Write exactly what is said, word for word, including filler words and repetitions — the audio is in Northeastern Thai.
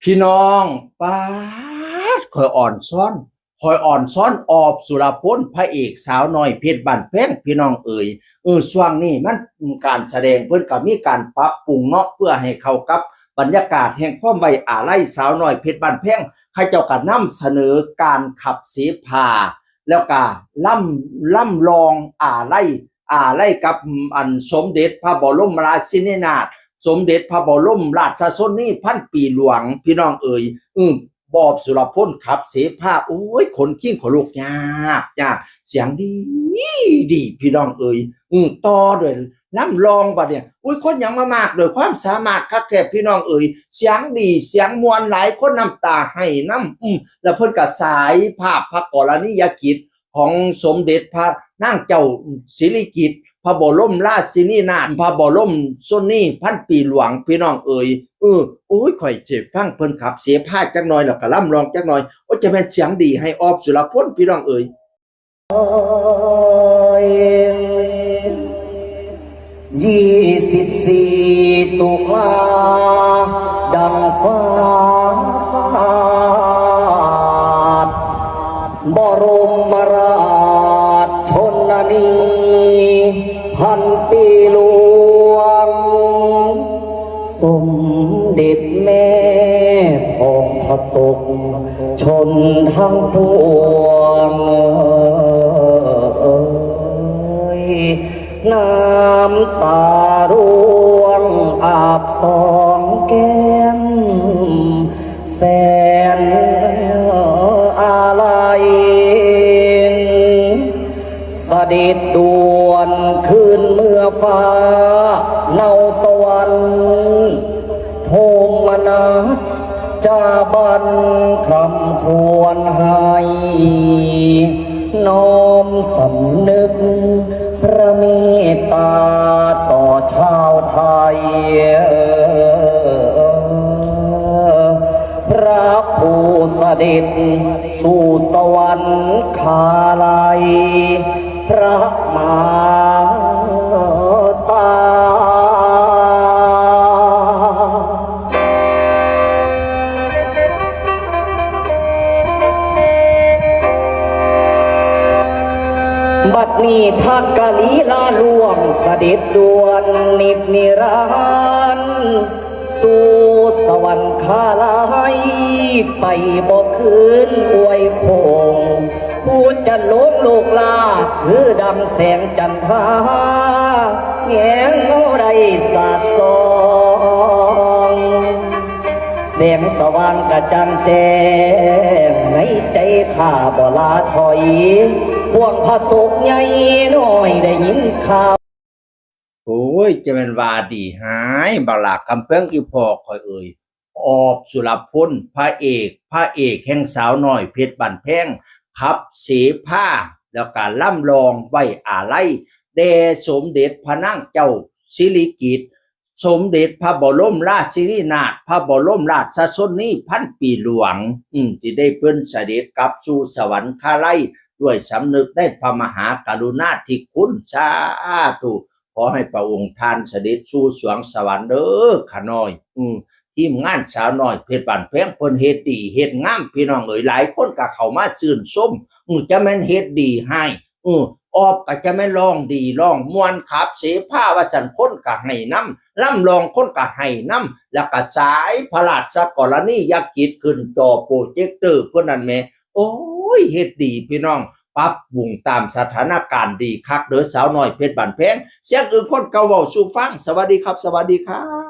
พี่น้อง ป๊าด ข่อยอ่อนซ้อน ข่อยอ่อนซ้อน ออบ สุรพล พระเอกสาวน้อยเพชรบ้านแพง พี่น้องเอ๋ย เออ ช่วงนี้มันการแสดงเพิ่นก็มีการปรับปรุงเนาะ เพื่อให้เข้ากับบรรยากาศแห่งความไว้อาลัยสาวน้อยเพชรบ้านแพง เขาเจ้าก็นำเสนอการขับเสพา แล้วก็ล่ำ ล่ำลองอาลัย อาลัยกับอันสมเด็จพระบรมราชินีนาถ สมเด็จพระบรมราชชนนีพันปีหลวง พี่น้องเอ๋ย อืม ออบ สุรพล ขับเสพา โอ้ย ขนคิงขนลุก ยาก ยาก เสียงดี ดี พี่น้องเอ๋ย อืม ต่อด้วยล่ำลองบัดเนี่ย อุ้ย คนหยังมามากด้วยความสามารถคักแท้ พี่น้องเอ๋ย เสียงดี เสียงม่วน หลายคนน้ำตาไหลนำ อืม แล้วเพิ่นก็ฉายภาพพระกรณียกิจ ของสมเด็จพระนางเจ้าสิริกิติ์ พระบรมราชินีนาถ พระบรมชนนีพันปีหลวง พี่น้องเอ๋ย เออ โอ้ย ข่อยสิฟังเพิ่นขับเสพาจักหน่อย แล้วก็ล่ำลองจักหน่อย โอ้ย จะแม่นเสียงดีให้ออบ สุรพล พี่น้องเอ๋ย ยี่สิบสี่ ตุลา ดังฟ้าฟาด บรมราชชนนีพันปีหลวง สมเด็จแม่ของพระสงฆ์ชนทั้งปวง น้ำตาร่วงอาบสองแก้ม แสนอาลัย เสด็จด่วนขึ้นเมือฟ้าเนาสวรรค์ โทมนัสจาบันคำควรให้ น้อมสำนึกพระเมตตาต่อชาวไทย พระผู้เสด็จสู่สวรรคาลัย พระมาตา บัดนี้ทักกะลีลาล่วงเสด็จด่วนนิพพาน สู่สวรรคาลัยไปบ่คืนอวยพง ผู้จะลงโลกลาคือดังแสงจันทรา แงงเงาได้สาดส่อง แสงสว่างกระจ่างแจ้งในใจข้าบ่ลาถอย พวกพระสงฆ์ใหญ่น้อยได้ยินข่าว โอ้ย จะแม่นว่าดีหาย บักหลาคำเพิงอีพ่อข่อยเอ๋ย ออบ สุรพล พระเอก พระเอกแห่งสาวน้อยเพชรบ้านแพง ขับเสพา แล้วก็ล่ำลองไว้อาลัยแด่สมเด็จพระนางเจ้าสิริกิติ์ สมเด็จพระบรมราชินีนาถ พระบรมราชชนนีพันปีหลวง อืม ที่ได้เพิ่นเสด็จกลับสู่สวรรคาลัย ด้วยสำนึกในพระมหากรุณาธิคุณ สาธุ ขอให้พระองค์ท่านเสด็จสู่สวงสวรรค์เด้อข้าน้อย อืม ทีมงานสาวน้อยเพชรบ้านแพงเพิ่นเฮ็ดดีเฮ็ดงาม พี่น้องเอ๋ย หลายคนก็เข้ามาชื่นชม อืม จะแม่นเฮ็ดดีให้ อืม ออบก็จะแม่นร้องดีร้องม่วนขับเสพาว่าซั่น คนก็ให้นำ ล่ำลองคนก็ให้นำ แล้วก็ฉายพระราชกรณียกิจขึ้นจอโปรเจคเตอร์เพิ่นนั่นแหม โอ้ย เฮ็ดดีพี่น้อง ปรับปรุงตามสถานการณ์ ดีคักเด้อสาวน้อยเพชรบ้านแพง เสียงอื่นคนเก่าเว้าสู่ฟัง สวัสดีครับ สวัสดีครับ